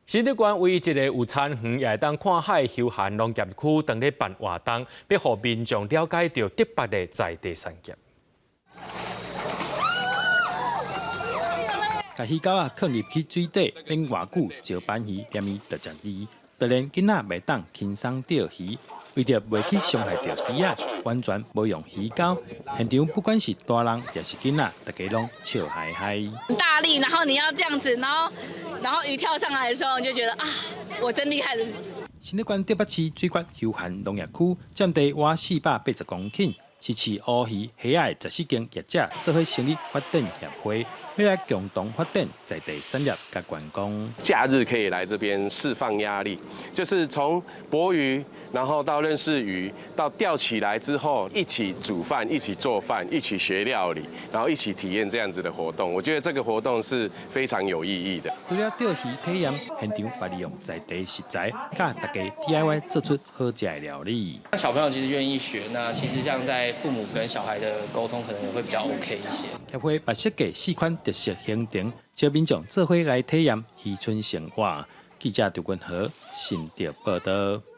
新竹縣唯一一个有田園也會當看海休閒農業區，當咧辦活動，欲予民眾了解著竹北的在地產業。共魚鈎仔囥入去水底，免偌久石斑魚連伊就食膩。當然，囡仔袂當輕鬆釣魚，為著袂去傷害著魚仔，完全無用魚鈎。現場不管是大人抑是囡仔，大家攏笑嗨嗨。大力，然後你要這樣子，然後魚跳上來的時候，你就覺得啊，我真厲害的。新竹縣竹北市水橛休閒農業區佔地約480公頃，是飼烏魚、蝦仔的14間業者做伙成立發展協會，欲來共同發展在地產業佮觀光。假日可以來這邊釋放壓力，就是從捕魚，然後到認識魚，到釣起來之後一起煮飯、一起做飯、一起學料理，然後一起體驗這樣子的活動。我覺得這個活動是非常有意義的。除了釣魚體驗，現場嘛利用在地食材，教大家 DIY 做出好食的料理。那小朋友其實願意學，那其實像在父母跟小孩的溝通，可能也會比較 OK 一些。協會嘛設計四款特色行程，招民眾做伙來體驗漁村生活。記者劉君和新竹報導。